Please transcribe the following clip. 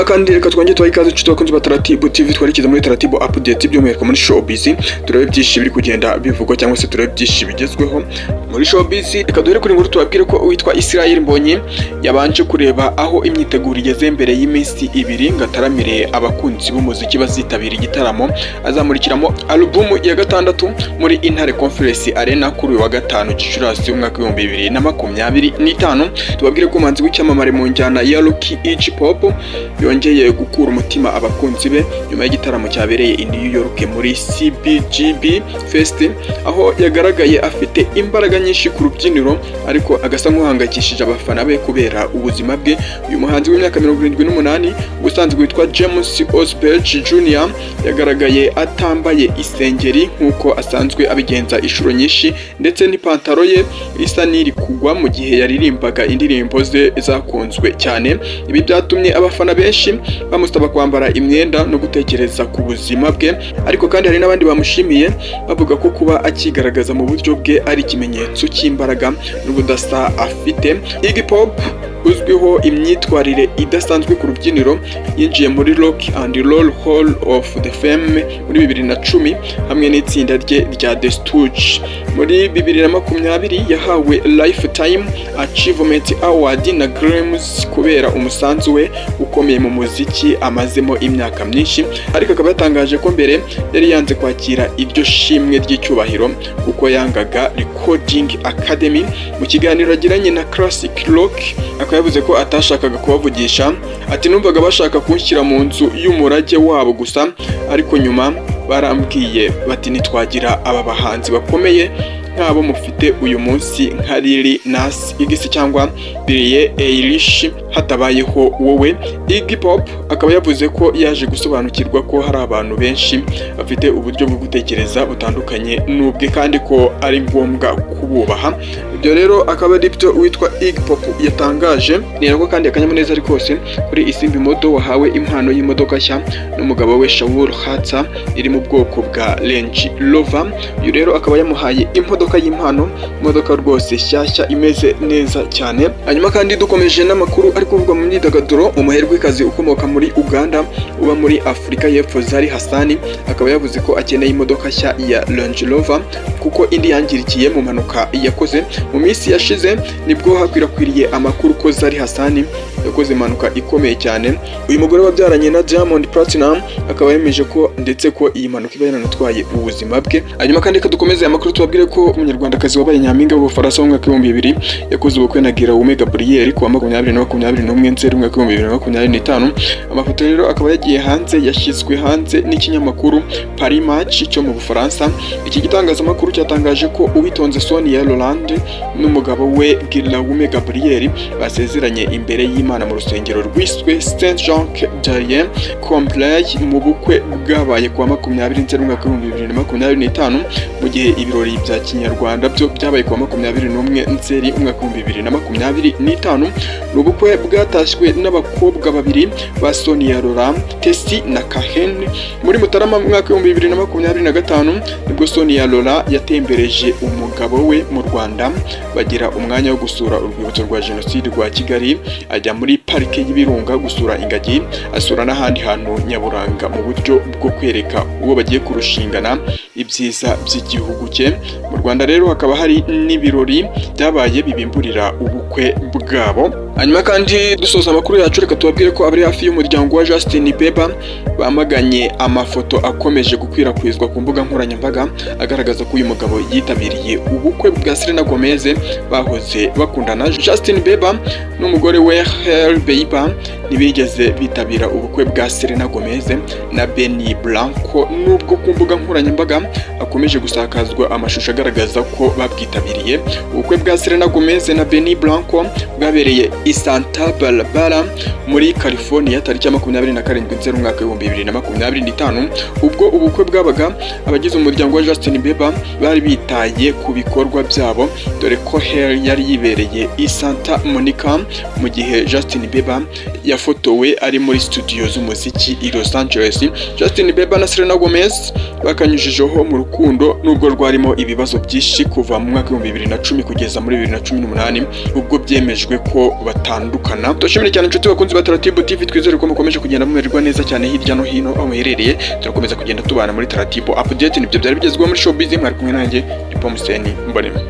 Hanyuma kandi reka twongere tubahe ikaze, inshuti bakunzi ba Taratibu TV. Twerekeza muri Taratibu Update, by'umwihariko muri showbiz, turebe byinshi biri kugenda bivugwa cyangwa se turebe byinshi bigezweho muri showbiz. Reka duhere kuri inkuru, tubabwire ko uwitwa Israel Mbonyi yabanje kureba aho imyiteguro igeze mbere y'iminsi 2 ngo ataramire abakunzi b'umuziki bazitabira igitaramo azamurikiramo alubumu ya gatandatu muri Intare Conference Arena kuri uyu wa gatanu, Gicurasi, umwaka w'2025. Tubabwire ko umuhanzi w'icyamamare mu njyana ya rock, Iggy Pop, yongeye gukura umutima abakunzi be nyuma y'igitaramo cyabereye i New York muri CBGB Fest, aho yagaragaye afite imbaraga nyinshi ku rubyiniro ariko agasa nk'uhangayikishije abafana be kubera ubuzima bwe. Uyu muhanzi w'imyaka 78, ubusanzwe witwa James Ellsberg Jr., yagaragaye atambaye isengeri nk'uko asanzwe abigenza inshuro nyinshi, ndetse n'ipantaro ye isa n'iri kugwa mu gihe yaririmbaga indirimbo ze zakunzwe cyane. Ibi byatumye abafana benshi bamusaba kwambara imyenda no gutekereza ku buzima bwe, ariko kandi hari n'abandi bamushimiye bavuga ko kuba akigaragaza mu buryo bwe ari ikimenyetso cy'imbaraga n'ubudasa afite. Iggy Pop, uzwiho imyitwarire idasanzwe ku rubyiniro, yinjiye muri Rock and Roll Hall of the Fame muri 2010 hamwe n'itsinda rye rya The Stooges. Muri 2020 yahawe Lifetime Achievement Award na Grammys kubera umusanzu we ukomeye mu muziki amazemo imyaka myinshi, ariko akaba yatangaje ko mbere yari yanze kwakira iryo shimwe ry'icyubahiro kuko yangaga Recording Academy. Mu kiganiro agiranye na Classic Rock, akaba yavuze ko atashakaga kubavugisha. Ati: "Numvaga bashaka kunshyira mu nzu y'umurage wabo gusa, ariko nyuma barambwiye bati ntitwagira aba bahanzi bakomeye nk'abo mufite uyu munsi nka Lil Nas X cyangwa Billie Eilish hatabayeho wowe." Iggy Pop akaba yavuze ko yaje gusobanukirwa ko hari abantu benshi bafite uburyo bwo gutekereza butandukanye n'ubwe kandi ko ari ngombwa kububaha. Ibyo rero akaba ari byo uwitwa Iggy Pop yatangaje. Ni nako kandi akanyamuneza ari kose kuri Isimbi Model wahawe impano y'imodoka nshya n'umugabo we Shaul Hatza, iri mu bwoko bwa Range Rover. Uyu rero akaba yamuhaye imodoka y'impano, imodoka rwose nshyashya imeze neza cyane. Hanyuma kandi dukomeje n'amakuru ari kuvugwa mu myidagaduro, umuherwekazi ukomoka muri Uganda uba muri Afurika y'Epfo, Zari Hassan, akaba yavuze ko akeneye imodoka nshya ya Range Rover kuko indi yangirikiye mu mpanuka yakoze. Mu minsi yashize nibwo hakwirakwiriye amakuru ko Zari Hassan yakoze impanuka ikomeye cyane. Uyu mugore wabyaranye na Diamond Platnumz akaba yemeje ko ndetse ko iyi mpanuka iba yaranatwaye ubuzima bwe. Hanyuma kandi reka dukomeze aya makuru, tubabwire ko umunyarwandakazi wabaye nyampinga w'Ubufaransa mu mwaka w'2000 yakoze ubukwe na Guillaume Gabriel ku wa 20 na 21 Nzeri umwaka w'2025. Amafoto rero akaba yagiye hanze, yashyizwe hanze n'ikinyamakuru Paris Match cyo mu Bufaransa. Iki gitangazamakuru cyatangaje ko Uwitonze Sonia Rolland n'umugabo we Guillaume Gabriel basezeranye imbere y'Imana mu rusengero rwiswe Saint Jacques d'Arien Combray, mu bukwe bwabaye ku wa 20 Nzeri umwaka w'2025, mu gihe ibirori bya kinyarwanda byo byabaye ku wa 21 Nzeri umwaka w'2025. Ni ubukwe bwatashywe n'abakobwa babiri ba Sonia Rolland, Tessy na Kahen. Muri Mutarama mu mwaka w'2025 nibwo Sonia Rolland yatembereje umugabo we mu Rwanda, bagira umwanya wo gusura urwibutso rwa Jenoside rwa Kigali, ajya muri Parike y'Ibirunga gusura ingagi, asura n'ahandi hantu nyaburanga mu buryo bwo kwereka uwo bagiye kurushingana ibyiza by'igihugu cye. Mu Rwanda rero hakaba hari n'ibirori byabaye bibimburira ubukwe bwabo. Hanyuma kandi dusoza amakuru yacu, reka tubabwire ko abari hafi y'umuryango wa Justin Bieber bamaganye amafoto akomeje gukwirakwizwa ku mbuga nkoranyambaga agaragaza ko uyu mugabo yitabiriye ubukwe bwa Selena Gomez bahoze bakundana. Justin Bieber n'umugore we Hailey Bieber ntibigeze bitabira ubukwe bwa Selena Gomez na Benny Blanco, nubwo ku mbuga nkoranyambaga hakomeje gusakazwa amashusho agaragaza ko babwitabiriye. Ubukwe bwa Selena Gomez na Benny Blanco bwabereye i Santa Barbara muri California tariki ya 27 Nzeri umwaka w'2025. Ubwo ubukwe bwabaga, abagize umuryango wa Justin Bieber bari bitaye ku bikorwa byabo, dore ko Hailey yari yibereye i Santa Monica mu gihe Justin Bieber yafotowe ari muri studio z'umuziki i Los Angeles. Justin Bieber na Selena Gomez bakanyujijeho mu rukundo nubwo rwarimo ibibazo byinshi kuva mu mwaka w'2010 kugeza muri 2018, ubwo byemejwe ko batandukana. Tubashimire cyane, inshuti bakunzi ba Taratibu TV. Twizere ko mukomeje kugenda mumererwa neza cyane hirya no hino aho muherereye. Turakomeza kugenda tubana muri Taratibu Update. Nibyo byari bigezweho muri showbiz. Mwari kumwe nanjye, ni Pomuseni Mbonema.